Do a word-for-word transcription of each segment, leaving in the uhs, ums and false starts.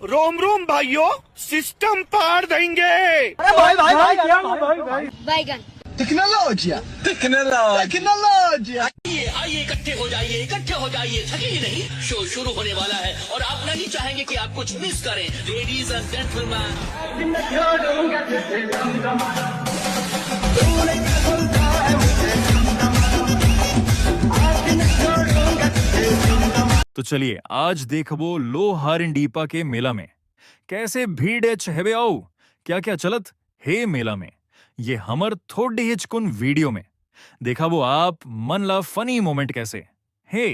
रोम रोम भाइयों, सिस्टम पार देंगे। अरे भाई भाई भाई क्या भाई भाई बैगन। Tecnologia. Tecnologia. Tecnologia. आइए आइए, इकट्ठे हो जाइए, इकट्ठे हो जाइए, थकेंगे नहीं। शो शुरू होने वाला है और आप नहीं चाहेंगे कि आप कुछ मिस करें। Ladies and gentlemen, तो चलिए, आज देखबो लोहारिंडीपा के मेला में कैसे भीड़ एच हेबे आऊ, क्या क्या चलत हे मेला में, ये हमर थोड़ी हिचकुन वीडियो में देखाबो आप मन ला फनी मोमेंट कैसे हे।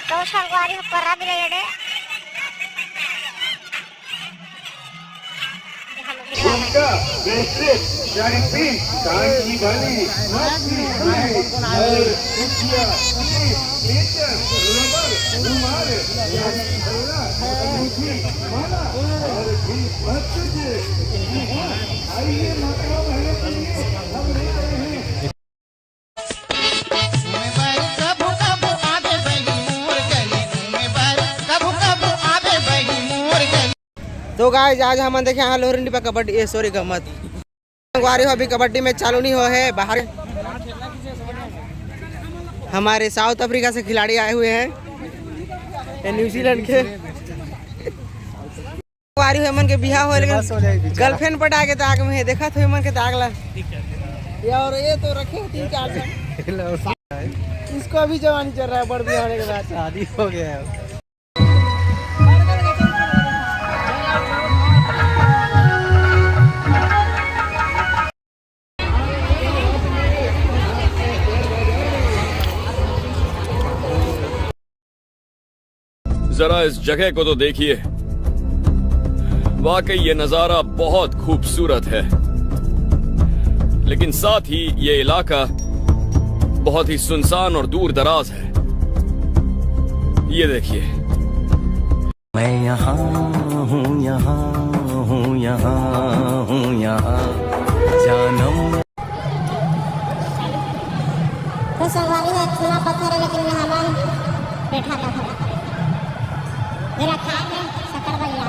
दो संगवारी हो करा भी ले रे। झुमका, ब्रेसलेट, शाड़ी पिन, कान की बाली, नाक की फुली और बिछिया, टिकली, नेचर, रबर, रुमाल, यारी, छल्ला, अंगूठी, माला और भी बहुत कुछ। जी हाँ, आइए माता बहनों के लिए हम लेकर आए हैं। तो गाइस, आज हमन देखे यहाँ लोहरंडी पर कबड्डी, ए सॉरी, गमत संगवारी हो, अभी कबड्डी मैच चालू नहीं हो है बाहर। हमारे साउथ अफ्रीका से खिलाड़ी आए हुए हैं, ये न्यूजीलैंड के। संगवारी हो, एमन के बिहाव होए लगे, गर्लफ्रेंड पटा के ताक में है, देखत हो एमन के ताक ला। ये और ये तो रखे हैं तीन चार सौ। इसको अभी जवानी चल रहा है, बड़ बिहाव होने के बाद। शादी हो गया है। जरा इस जगह को तो देखिए, वाकई ये नजारा बहुत खूबसूरत है, लेकिन साथ ही ये इलाका बहुत ही सुनसान और दूर दराज है। ये देखिए। मैं यहाँ हूँ, यहाँ हूँ, यहाँ हूँ, यहाँ जानम। तो संगवारी हो, चूना पत्थर है, लेकिन हमन बैठा था। मेरा खा के शक्कर बन गया।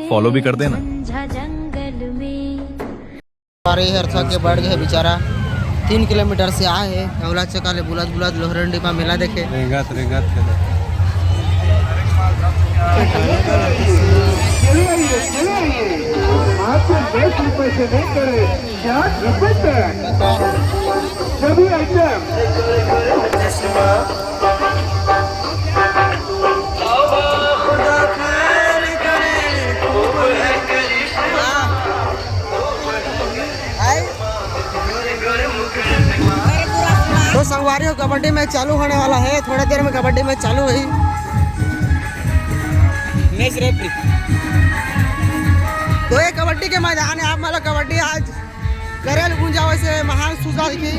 फॉलो भी कर देना। अरे हर थक के बैठ गए बेचारा, तीन किलोमीटर से आए हैं अवला चका ले बुलत बुलत लोहरंडी पा मेला देखे। रेंगत रेंगत के। चले आइए, चले आइए, आपको दस रुपए से नहीं करे, चार रुपए तक सभी आइटम। तो संगवारी हो, कबड्डी मैच चालू होने वाला है, थोड़ा देर में कबड्डी मैच चालू होही। Match referee. तो ये कबड्डी के मैदान है, आप मतलब कबड्डी आज करेल गुंजा वैसे महान सुजाल की